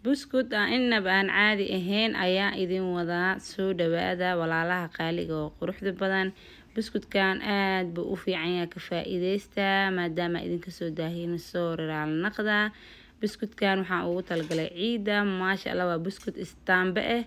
Buskud aan inaba aan caadi ahayn ayaa idin wadaa. Soo dhawaada walaalaha qaaliga oo quruxda badan. Buskudkan aad buu u fiican yahay, ka faa-iideysta maadaama idinka soo daahiyna soo raraalnaqda. Buskudkan waxaan ugu talagalay ciida, maasha Allah. Waa buskud istaambe ah,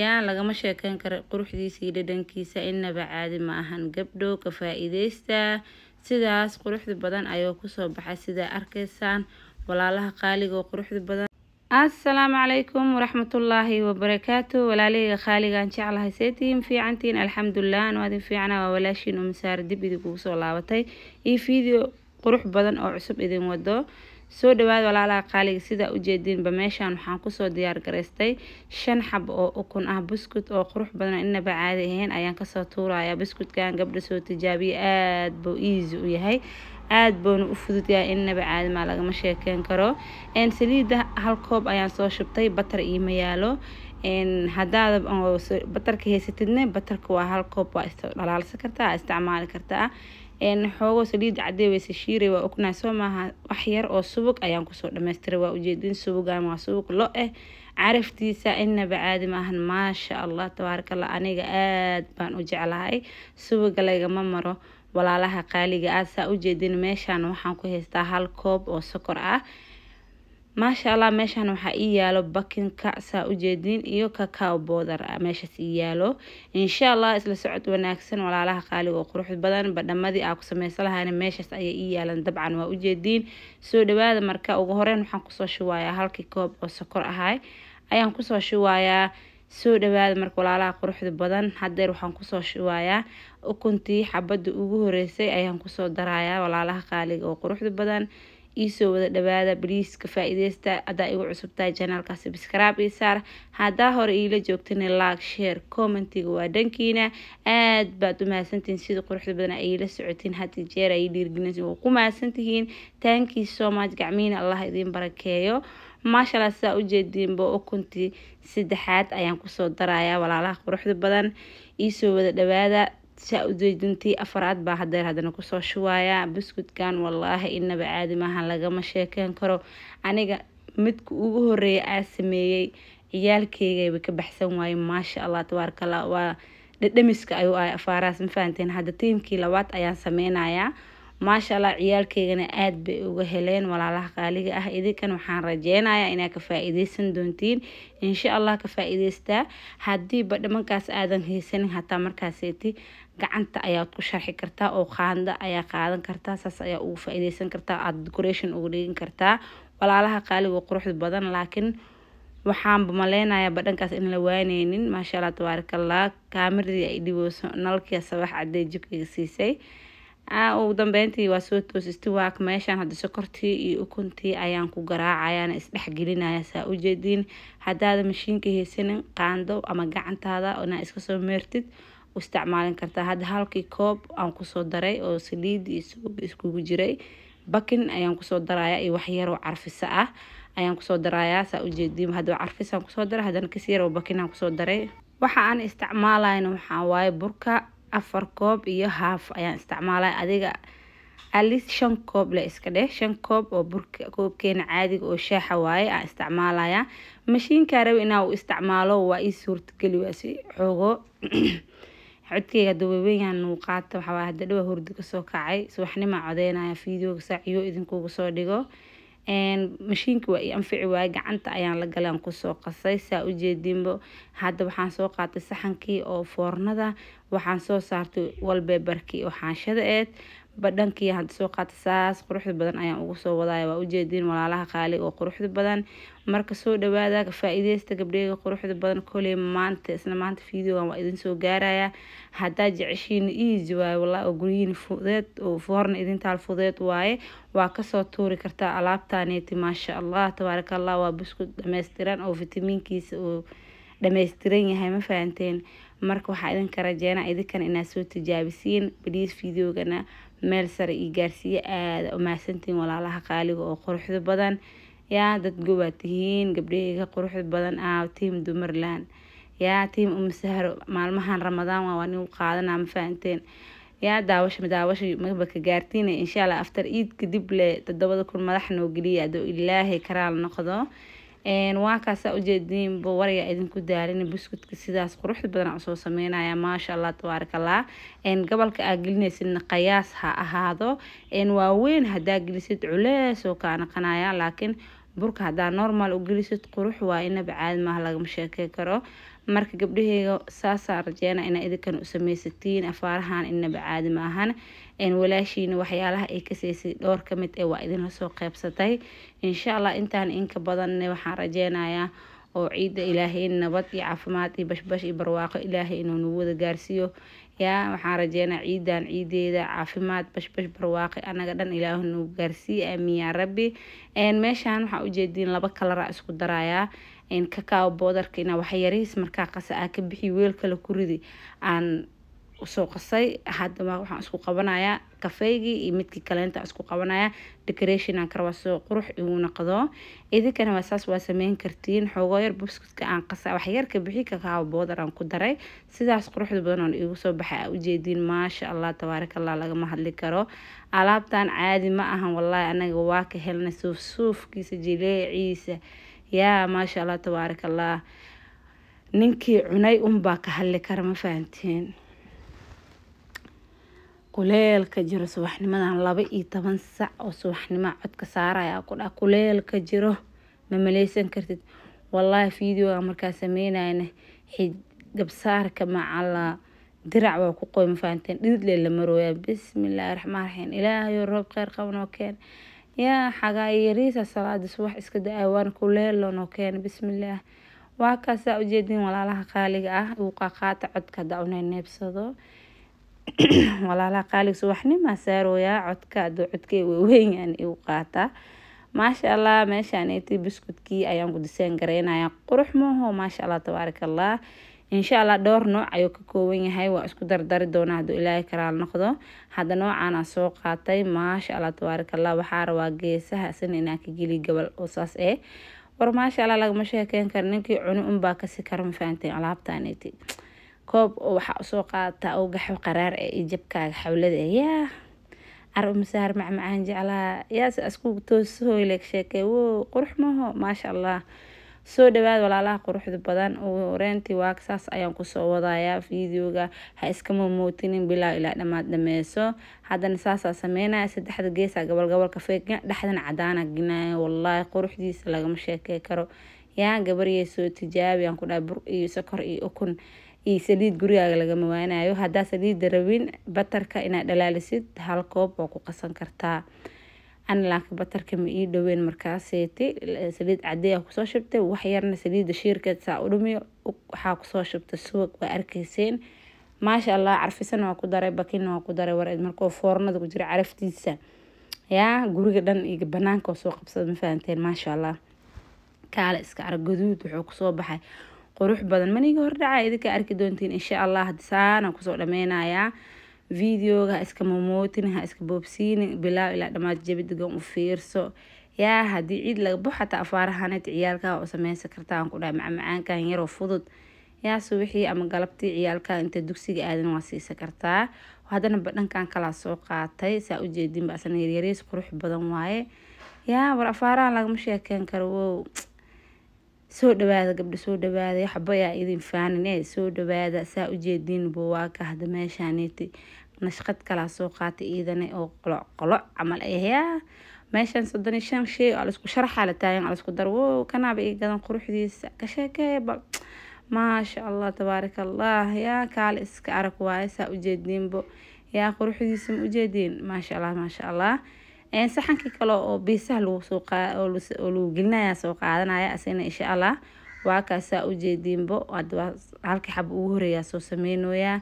yaa lagama sheekeyn karo quruxdiisa iyo dhadhankiisa, inaba caadi ma ahan. Gabdho, ka faa-iideysta. Sidaas quruxda badan ayuu kusoo baxay, sidaa arkaysaan, walaalaha qaaliga oo quruxda badan. Assalaamu calaykum waraxmatullaahi wabarakaatu. Walaalahayga qaaligaan jeclahay, seetihiin? Fiicantiin? Alxamdulilah, anu adin fiicana. Waa walaashiin Umasaar, dib idinkugu soo laabatay iyo video qurux badan oo cusub idin wado. Soo dhawaada walaalaha qaaliga. Sidaa ujeediinba, meeshaan waxaan kusoo diyaar garaystay 5 xab oo ukun ah. Buskud oo qurux badan, inaba caadi ahayn ayaan kasoo tuuraya. Buskudkan gabdha soo tijaabiya, aada buu easy u yahay, aada buuna u fudud yahay, inaba caadi maa, lagama sheekeyn karo. Saliida 1 koob ayaan soo shubtay, butter iima yaalo. Hadaad butterka haysatidna, butterka waa 1 koob, waa dhalaalsan kartaa, isticmaali kartaa. Xoogo saliid cadee weyse shiiray, waa ognahay soo maaha? Wax yar oo subag ayaan kusoo dhammaystiray. Waa ujeedin, subagan waa subag lo eh, caraftiisa inaba caadi maahan, maasha Allah, tabaarakallah. Aniga aad baan u jeclahay subaga, lagama maro, walaalaha qaaliga ah. Saa ujeedin, meeshaan waxaan ku haystaa 1 koob oo sokor ah, maasha Allah. Meeshaan waxaa ii yaalo bakinka, saa ujeedin, iyo cacao powder meeshaas ii yaalo. Insha Allah, isla socod wanaagsan, walaalaha qaaliga oo qurux badan. Badhamadii aa ku sameysan lahayna meeshaas ayay ii yaalan, dabcan waa ujeediin. Soo dhawaada. Marka ugu horeyn waxaan kusoo shubayaa halkii koob oo sokor ahay ayaan kusoo shubayaa. Soo dhawaada marka, walaalaha quruxda badan. Hadeer waxaan kusoo shubayaa ukuntii, xabada ugu horeysay ayaan kusoo darayaa. Walaalaha qaaliga oo quruxda badan, iisoo wada dhawaada, please ka faa-iideysta. Haddaa igu cusubtahay channelka, subscribe ii saar. Haddaa hore iila joogtana, like, share, commentiga waa dhankiina. Aad baad u mahadsantihiin sida quruxda badan ay ila socotiin, had iyo jeer ay dhiirgelinaysiin, waa ku mahadsantihiin. Thank you so much. Gacmihiina Allah idiin barakeeyo, maasha Allah. Sidaa ujeediinba, ukuntii saddexaad ayaan kusoo darayaa. Walaalaha quruxda badan, iisoo wada dhawaada. Saa ujeedintii afaraad baa hadeer haddana kusoo shubayaa. Buskudkan wallaahi inaba caadi maaha, lagama sheekeyn karo. Aniga midka ugu horeeya aa sameeyey, ciyaalkeygaba ka baxsan waaye, maasha Allah, tabaarakallah. Waa dhadhamiska ayuu ahay afaarahaas, ma fahanteen? Hadda tiimkii labaad ayaan sameynayaa, maasha Allah. Ciyaalkeygana aada bay uga heleen, walaalaha qaaliga ah. Idinkan waxaan rajeynayaa inaad ka faa-iideysan doontiin, insha Allah. Ka faa-iideystaa. Haddiiba dhimankaas aadan haysanin hataa, markaaseeti gacanta ayaad ku sharxi kartaa oo qaanda ayaa qaadan kartaa, saas ayaa ugu faa-iideysan kartaa, aada decoration ugu dhigin kartaa, walaalaha qaaliga oo quruxda badan. Laakiin waxaanba maleynayaa badhankaas in la waaneynin, maasha Allah, tabaarakallah. Kaamiradii ay dhibeyso, nalkii sabax cadee jibkiga siisay. Ugu dambeyntii waa soo toosistay. Waak meeshaan hadda sokortii iyo ukuntii ayaan ku garaacayaana isdhexgelinaya, saa ujeediin. Haddaada mashiinka haysanin, qaando ama gacantaada inaa iska soo meertid u isticmaalin kartaa. Hadda halkii koob aan kusoo daray oo saliid iyo subag iskugu jiray, bakin ayaan kusoo daraya iyo waxyaroo carfiso ah ayaan kusoo darayaa, saa ujeediin. Hadda carfisaan kusoo daray, haddana kasi yaroo bakinaan kusoo daray. Waxa aan isticmaalayna waxaa waaye burka, 4 koob iyo half ayaan isticmaalaya. Adiga at least 5 koob le iska dheh, 5 koob oo burka koobkeena caadiga oo shaaxa waaye aan isticmaalaya. Mashiinkaa raba inaa u isticmaalo, waa ii suurtageli waa si xoogo. Codkeyga hadda waaweyn nuuqaata, waxaa waaye hadda dhawa hurdo kasoo kacay, subaxnimaa codeynaya videoga saaciyo idinkugu soo dhigo. Mashiinka waa ii anfici waaye, gacanta ayaan la galay, aan kusoo qasay, saa ujeediinbo. Hadda waxaan soo qaatay saxankii oo foornada, waxaan soo saartay wallpaperkii oo xaanshada eed, badhankii hadda soo qaatay, saas quruxda badan ayaan ugu soo wadaya. Waa ujeediin, walaalaha qaaliga oo quruxda badan. Marka soo dhawaada, ka faa-iideysta, gabdheyga quruxda badan. Koley maanta, isla maanta videogan waa idin soo gaaraya. Haddaa jeceshiin, easy waaye wallahi, oo guryihiin fudeed oo foorna idintaal fudeed waaye, waa kasoo tuuri kartaa alaabtaneeti, maasha Allah, tabaaraka Allah. Waa buskud dhameystiran oo fitamiinkiisa uu dhameystiran yahay, ma fahanteen? Marka waxaa idinka rajeynaa idinkana inaad soo tijaabisiin. Please, videogana meel sare ii gaarsiiya. Aada umahadsantihiin, walaalaha qaaliga oo quruxda badan. Yaa dad gobaad tihiin, gabdhaheyga quruxda badan ah, team Dumarland, yaa team Umasahro. Maalmahan Ramadaan waa nin qaadanaa, ma fahanteen? Yaa daawasha daawasha maba ka gaartiin. Insha Allah, after Eid kadib le 7000 madax noo geliya, adoo Ilaahay karaal noqdo. Waa kaasaa ujeediinba, waryaa idinku daalin. Buskudka sidaas quruxda badan usoo sameynaya, maasha Allah tabaaraka Allah. Gobolka aa gelinaysidna qayaas ha ahaado. Waaweyn hadaa gelisid culees oo kaa naqanaya, laakiin burka hadaa normal u gelisid qurux waa, inaba caadi maaha, lagama sheekey karo. Marka gabdhaheyga, saasaa rajeyna inaa idinkan u sameysatiin afaarahan, inaba caadi maahan. Walaashiina waxyaalaha ay kaseysay dhowr kamid ee waa idinla soo qeybsatay. Insha Allah intaan inka badan waxaan rajeynayaa oo ciida Ilaahay nabad iyo caafimaad iyo bashbash iyo barwaaqo Ilaahay inuu nagu wada gaarsiiyo. Yaa waxaan rajeynaa ciidan ciideeda caafimaad, bashbash, barwaaqo anaga dhan Ilaahu nagu gaarsiiyo, aamiin yaa rabbi. Meeshaan waxaa ujeediin laba kalara isku darayaa, cacao powderka inaa wax yariis markaa qasa aa ka bixi, weel kale ku ridi aan usoo qasay. Hadda waxaan isku qabanayaa kafeygii iyo midkii kaleenta isku qabanaya, decoration aan karabaa soo qurux igu noqdo. Idinkana waa saas, waa sameyn kartiin. Xoogo yar buskudka aan qasa wax yar ka bixi, cacao powder aan ku daray, sidaas quruxda badan oon igu soo baxay aa ujeediin. Maasha Allah tabaaraka Allah, lagama hadli karo, alaabtan caadi ma ahan wallahi. Anaga waa ka helnay suuf suufkiisa, jileeciisa, yaa maasha Allah tabaaraka Allah. Ninkii cunay unbaa ka hadli kara, ma fahanteen? Kuleelka jiro subaxnimadan 12 sac oo subaxnimo codka saaraya ku dhaha, kuleelka jiro ma maleysan kartid wallahi. Videoga markaa sameynayna gabsaarka macala dirac waa ku qoy, ma fahanteen? Dhidid lee la marooyaa. Bismillaahi raxmaan raxiim, Ilaahayo roob kheyr qaba noo keen. Yaa xagaa yariisa salaada subax iska da-ay, waana kuleelo noo keen. Bismillaah, waa kaasaa ujeedin walaalaha qaaliga ah. Uu qaqaata codka haddaa unay neebsado. Walaalaha qaaliga, subaxnimaa saarooyaa codka, haduu codkay weweyn igu qaataa. Maasha Allah, meeshaan eeti buskudkii ayaan ku diseen gareynaya, qurux maaho? Maasha Allah tabaaraka Allah. Insha Allah dhowr nooc ayuu ka kooban yahay, waa isku dardari doonaa hadduu Ilaahay karaal noqdo. Hadda noocaana soo qaatay, maasha Allah tabaaraka Allah. Waxaa rabaa geesaha isna inaan ka geliyo gobol oo saas eh. War maasha Allah, lagama sheekeyn karo, ninkii cuni unbaa kasi kara, ma fahanteen? Alaabtaaneti koob oo waxaa usoo qaadataa oo gaxwo qaraar eh iyo jabkaaga xawlada eh, yaa car umasaar macmacaan jeclaa, yaa se asku toosooy sheekey wo, qurux maaho? Maasha Allah. Soo dhawaad walaalaha quruxda badan. Ugu horeyntii waa saas ayaan kusoo wadayaa videoga, ha iska momootinin, bilaa ilaa dhammaad dhameyso. Haddana saasaa sameynaya, saddexda geesaa gobol gobol kafeega, dhexdana cadaana ginaya. Wallaahi quruxdiisa lagama sheekey karo. Yaa gabaryay, soo tijaabi aan ku dhahay. Bur iyo sokor iyo ukun iyo saliid gurigaaga lagama waanayo. Haddaa saliidda rabin, butterka inaad dhalaalisid hal koob waa ku qasan kartaa. Ana laakiin butterka ma ii dhaweyn, markaaseeti saliid cadey aa kusoo shubtay, wax yarna saliidda shiirkeed saa u dhumiyo. Waxaa kusoo shubtay subag, waa arkayseen, maasha Allah. Carfisana waa ku daray, bakinna waa ku daray. War markuu foornada ku jira caraftiisa yaa guriga dhan iyo banaanka oo soo qabsada, ma fahanteen? Maasha Allah, kaale iska arag, gaduud wuxuu kusoo baxay qurux badan. Maniga hordhaca idinka arki doontiin insha Allah. Saana kusoo dhameynayaa videoga, ha iska momootin, ha iska boobsiinin, bilaaw ilaa dhammaad jabidigan u fiirso. Yaa haddii ciid laga baxo xataa afaarahanet ciyaalkaa oo sameysan kartaa aan ku dhahay, macmacaankan yaroo fudud. Yaa subaxii ama galabtii ciyaalkaa inta dugsiga aadan waa siisan kartaa. Haddana badhankan kalaa soo qaatay, saa ujeedinba asna yaryariis qurux badan waaye. Yaa war afaarahan lagama sheekeyn karo wow. Soo dhawaada gabdho, soo dhawaada, waxba yaa idin faanin ee soo dhawaada. Saa ujeediin buwaaka hadda meeshaaneti nashqad kalaa soo qaatay iidane oo qoloc qoloc camal ah. Yaa meeshan 35 shay oo laisku sharaxa la taagan, laisku dar wow, kanaaba ii gadan, quruxdiisa ka sheekeeya bal. Maasha Allah tabaaraka Allah, yaa kaale iska arag waaye. Saa ujeediinbo, yaa quruxdiisa ma ujeediin? Maasha Allah, maasha Allah. Saxankii kale oo biisaha lagu soo oo lagu gelinaya soo qaadanaya asina insha Allah. Waa kaasaa ujeediinbo, hadda halkii xaba ugu horeeyaa soo sameynooyaa.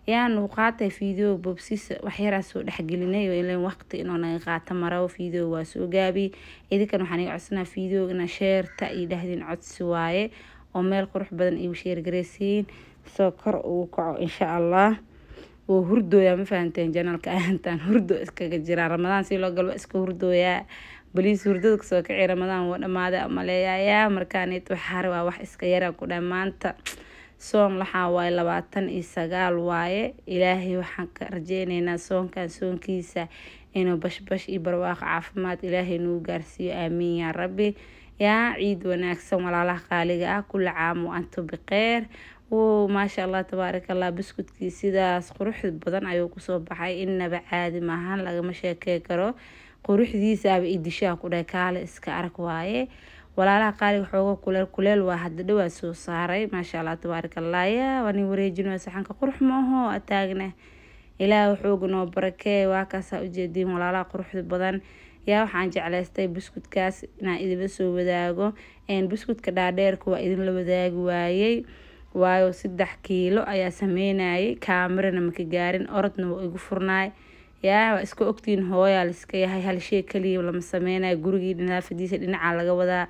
Yaa nuu qaatay video bobsiisa, wax yaraa soo dhexgelinay ileen waqti inuu naga qaato maro. Video waa soo gaabi, idinkan waxaan iga codsanaa video ina sheerta iyo dhahdiin, codsi waaye, oo meel qurux badan igu share gareysiin soo kor ugu kaco insha Allah. Wuu hurdooyaa, ma fahanteen? Channelka intaan hurdo iskaga jiraa, Ramadaan si loo galbo iska hurdooyaa. Baliis hurdada kasoo kici, Ramadaan wuu dhamaaday maleeyayaa. Markaanit waxaa rabaa wax iska yaraa ku dhahay. Maanta soon waxaa waaye 29 waaye. Ilaahay waxaan ka rajeyneynaa soonkan soonkiisa inuu bashbash iyo barwaaqo caafimaad Ilaahay nagu gaarsiiyo, aamiin yaa rabbi. Yaa ciid wanaagsan walaalaha qaaliga ah, kulli caam wa antum biqeyr. Maasha allah tabaaraka allah, buskudkii sidaas quruxda badan ayuu kusoo baxay, inaba caadi maahan, lagama sheekey karo quruxdiisaaba idishaa ku dhahay, kaale iska arag waaye. Walaalaha qaaliga xoogo kuleel kuleel waa hadda dhawaa soo saaray. Maasha allah tabaaraka allah, yaa waa nin wareejinaya saxanka, qurux maaho ataagne, ilaah xooga noo barakee. Waa kaasaa ujeediin walaalaha quruxda badan. Yaa waxaan jeclaystay buskudkaas inaan idinla soo wadaago. Buskudka dhaadheerka waa idinla wadaagi waayey, waayo 3 kiilo ayaa sameynayay, kaamirana maka gaarin, orodna waa igu furnaay. Yaa waa iska ogtiin, hooyaa laiska yahay, hal shay kaliya lama sameynayo, gurigii nadaafadiisa dhinacaa laga wadaa,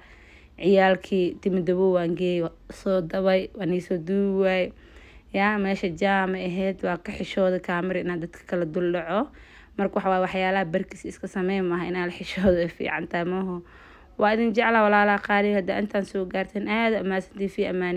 ciyaalkii timidabow waan geey soo dabay, waan iisoo duubi waay. Yaa meesha jaama ahayd, waa ka xishooda kaamira inaan dadka kala dul dhaco. Marka waxawaa waxyaalaha barkiis iska sameyn maaha, inaa la xishooda ay fiican tahay maaho. Waa idin jeclaa walaalaha qaaliga, hadda intaan soo gaarteen aada amaasantii fi amaani.